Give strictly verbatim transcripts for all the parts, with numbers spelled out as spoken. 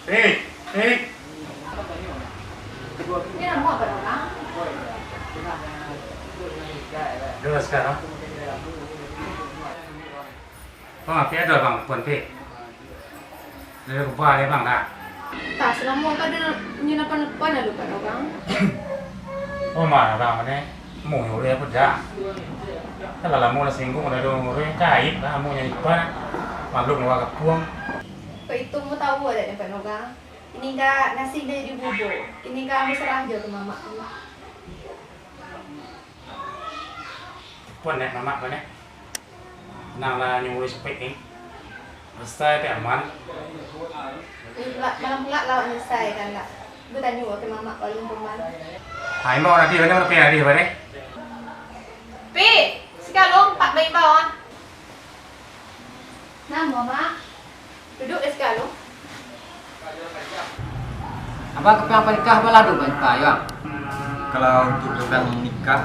Hei, hei. Ini nama apa orang? Dulu sekarang. Bang, api ado, Bang, pun, Pi. Dari rumah ni, Bang, dah. Tak, selama kau ada nyo napan-napan lalu kat orang. Oh, mah, Bang, ni. Mu nyuruh apa dah? Kalau lama lah singgung, dah ada nyuruh, kaib lah, mu nyanyi pan. Maklum, luar kapuang. Kau itu mu tahu ada napan orang. Ini enggak nasi jadi bubur. Ini enggak ambil serah je ke mamak tu. Pun nek mamak ko nek. Nang lah nyuruh sepik ni. Besai ti aman. Malam pulak lah awak nyesai kan lah. Batanyo ka mamak paling paman. Ha, imbau nanti, banyak mana payah dia, Bang, eh? Pi, sikalong, Pak baimbau, ah. Namo, Mak? Duduak di siko lu. Abang kepiang panikah, abang lado panikah, yo? Kalau untuk kepiang nikah,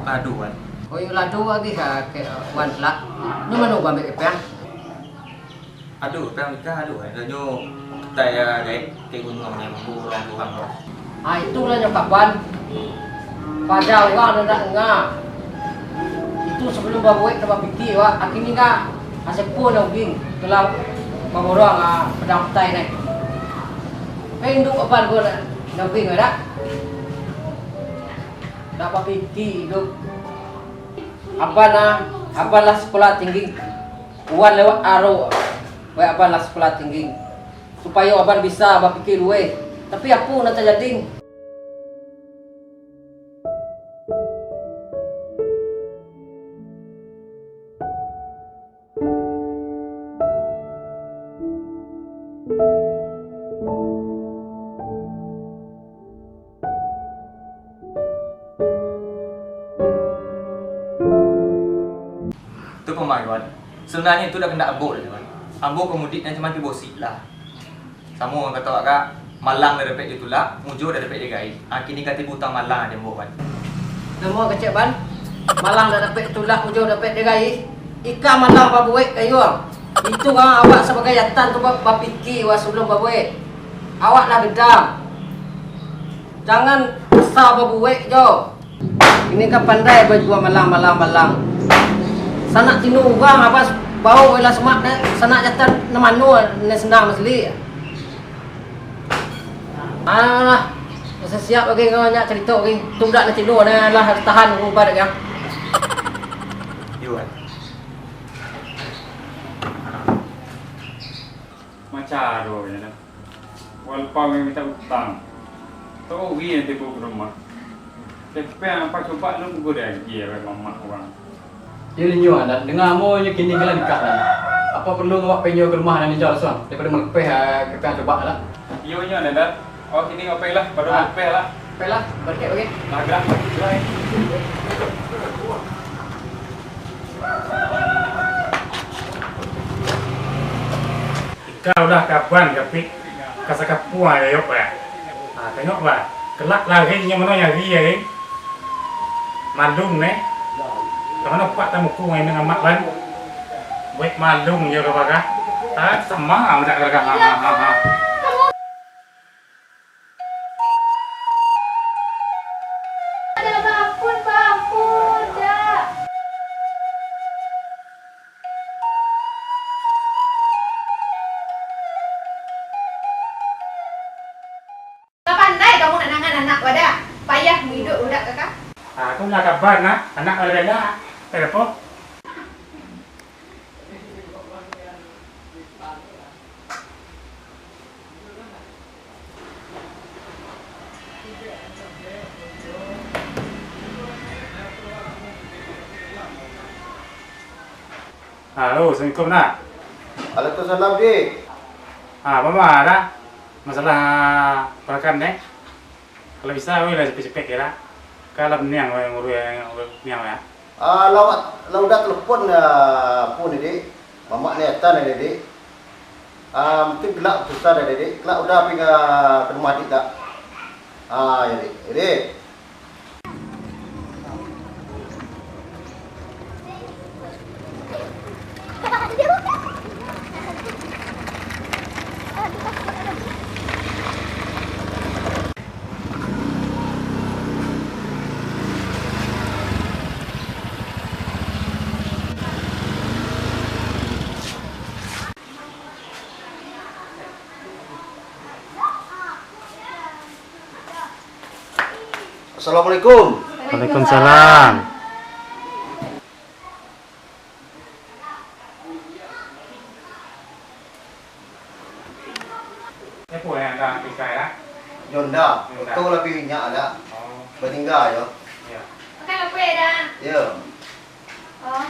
lado, Wan. Oh, iyo, lado lagi ka, ka Wan lah. Nyo mano abang ambiak kepiang? Ado, kepiang nikah ado, Wan. Nyo, kita ya, gaek. Ka gunuang nan mambaok urang-urang tu. Ah, itulah nyo kaban. Paja urang nan ndak danga. Itu sabalum babuek ka bapikia, wak. Akhirnyo ka, ah, sia nan uging, tu lah mamborong, ah, padang utai nai. Eh, induak aban ko nan, nan uging, wak, dak? Ndak bapikia iduik. Aban, ah, aban lah sakolah tinggi. Wan lewat aro, wak, aban lah sakolah tinggi. Supayo aban bisa bapikia lueh. Tapi apo nan tajadi? Tu pamanuan. Sabananyo tu dak kandak ambo doh, Wan. Ambo ko mudik nan cuman tibo sik lah. Samo urang kato awak, malang lah dapek ditulak, mujo lah dapek digaih. Ah, kini ka tibo utang malang di ambo, Wan. Namo kecek, Ban? Malang lah dapek ditulak, mujo dapek digaih. Ikam malang babuek ka iyo. Itu kan awak sabagai atan tu ba-, bapikia, wak, sabalum babuek. Awak lah gadang. Jangan asa babuek jo. Ini kan pandai bajua malang, malang, malang. Sanak tino urang, abas bau lah semak dek sanak jatan, nan mano nan sanang masli. Alah, asa siap lagi kau banyak carito lagi. Tu budak nan tino, nah, lah tahan ubat dek. Iyo, Wan. Macam ado nyo dah. Walaupun minta utang, tau ugi nan tibo ka rumah. Tapi apa cubo lu nunggu dek agiah dek mamak urang. Iyo, inyo, Adat. Danga ambo nyo kini kan lah nikah lah. Apo paralu awak pai nyo ka rumah nan inyo langsung, daripado malapeh, ah, kepiang cubo lah. Iyo, inyo, Adat. Oh, kini awak pai lah, pado malapeh lah. Pai lah, baliak, oke. Lah, gerak. Gerak, eh. Ikau lah kaban, Gapik, ka sakapuang ayok, bah. Ha, tengok, bah. Kelak lari nyo mano nyari, eh. Malung, neh. Ka mano pak tamuku ngai nang amak, ban? Buek malung jo ka bagah. Ha, samo amak dak ka bagah. Ha, ha, ha, ha. Ada bapun, bapun, dak. Lah pandai kamu nak nangan anak wadah, payah mu iduik budak kaka. Ah, tu lah kaban, nah. Anak wadah lah. Eh, apo? Halo, assalamualaikum, nak. Waalaikumsalam, Dik. Ah, mama, dah. Masalah perakan, deh. Kalau bisa, weh lah, cepek-cepek, ya, lah. Kalau niang, weh, ngurus, ngurus niang, ya. Ah, lah, lah udah telepon, ah, phone ni, Dik. Mamak ni atan ni, Dik. Ah, mungkin kelak susah dah, Dik. Kelak udah pi ka, ka rumah Dik tak? Ah, ya, Dik. Ya, Dik. Assalamualaikum. Waalaikumsalam. Siapa yang dah nikah, ya? Yonda. Yonda. Betul lah, bini nyo lah. Oh. Meninggal, yo. Ya. Makan apa, ya, dah? Ya. Oh.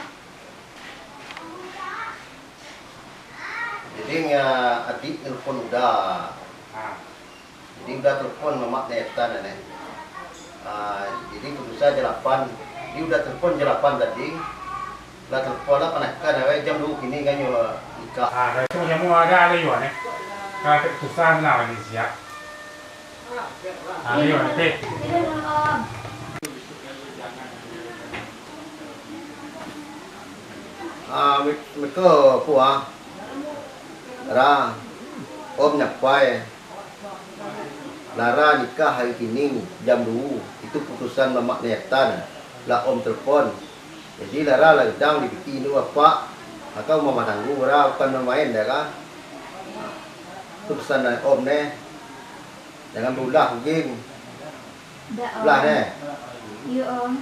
Jadi, nya, adik telepon Uda. Ha. Jadi, Uda telepon mamak Netan, neh. Ah, jadi, putusan jam lapan. Jadi, Uda telepon jam lapan tadi. Lah telepon lah, panakan, awak jam duo kini kan nyo nikah. Ha, dari tu nyamu ada, ada Yuan, eh. Kalau tak susah, nah, lagi siap. Ha, ada Yuan, nanti. Ah, mi-, miko, Pu, ah. Ra, Om nyapai. Lara nikah hari kini jam duo, itu putusan mamak Netan, lah Om telepon. Jadi, Lara lah gadang di piti indu apak, mako mama tanggu, Ra, bukan main-main doh, Ra. Tu pesan dari Om neh. Jangan baulah, Uging. Dak, Om. Lah, neh. Iyo, Om.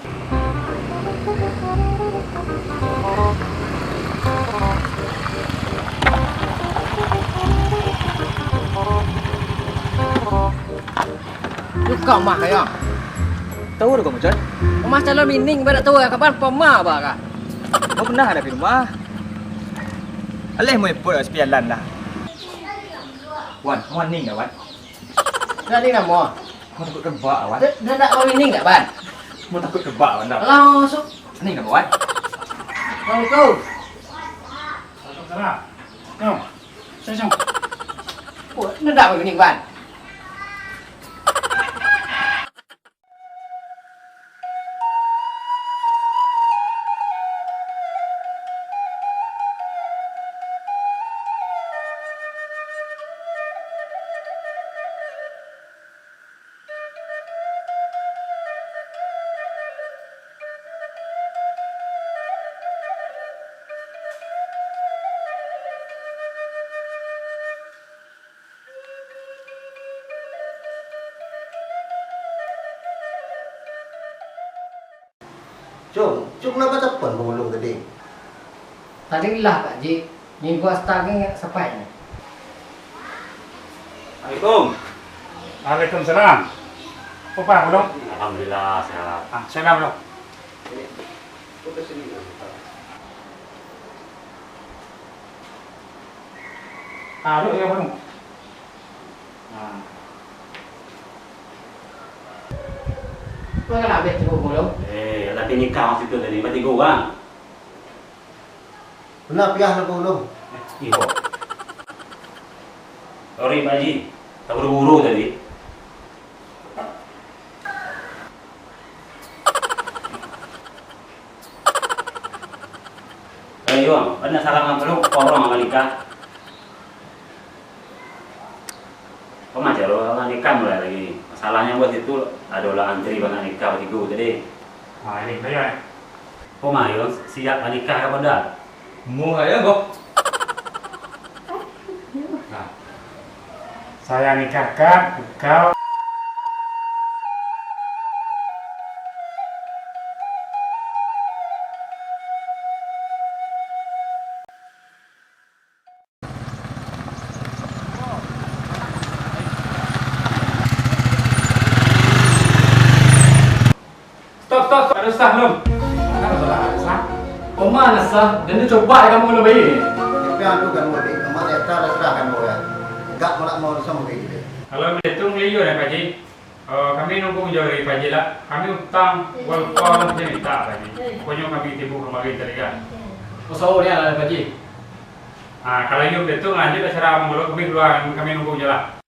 Duka umah kayo. Tahu duka, Mucon? Umah calon bini, ba dak tahu kaban poma ba ka. Mau pernah ada di rumah? Aleh mau epot sepialan lah. Wan, mau ning dah, Wan? Dah ning namo? Mau takut kebak, Wan? Dah, dah nak mau ning dak, Ban? Mau takut kebak, Wan, dah. Alah, masuk. Ning dah, Wan? Assalamualaikum. Waalaikumsalam. Nyong, sini, Nyong. Oh, dah nak mau ning, Ban? Cung, Cung, napa telepon Bang Ulung tadi? Tadi lah, Pak Ji. Minggu Asta ni sapai ni. Assalamualaikum. Waalaikumsalam. Apa, Bang Ulung? Alhamdulillah, sehat. Ah, sehat, Bang Ulung. Ah, duduk ya, Bang. Nah. Kau kan habis tu, Bang Ulung? Eh, laki nikah waktu tu tadi, bertiga orang. Kena piah nak Bang Ulung. Eh, iyo. Sorry, Pak Haji. Terburu-buru tadi. Eh, Yuang, bana salah ngapa lu, orang nak nikah? Kau macam lu, nak nikah mulai lagi. Masalahnya buat itu, ado lah antri bana nikah batigo tadi. Ah, ini, ayo, eh. Kau mah, Yuang, siap nak nikah apa dah? Mau ayo, kau. Nah, saya nikahkan engkau. Stop, stop, stop. Ado sah, Lom. Ado sah, sah. Oma lah sah, dan dia coba kamu kalau baik. Tapi aku kan mau di, emak saya tak ada serah kamu ya. Enggak mau nak mau sama kayak gitu. Kalau begitu, ngeliyo ya, Pak Haji. Eh, kami nunggu jauh dari Pak Haji lah. Kami utang, walaupun dia minta, Pak Haji. Pokoknya kami timbul kemari tadi kan. Usaha dia lah, Pak Haji. Ah, kalau iyo betul, lanjut acara mangulak, kami keluar, kami nunggu je lah.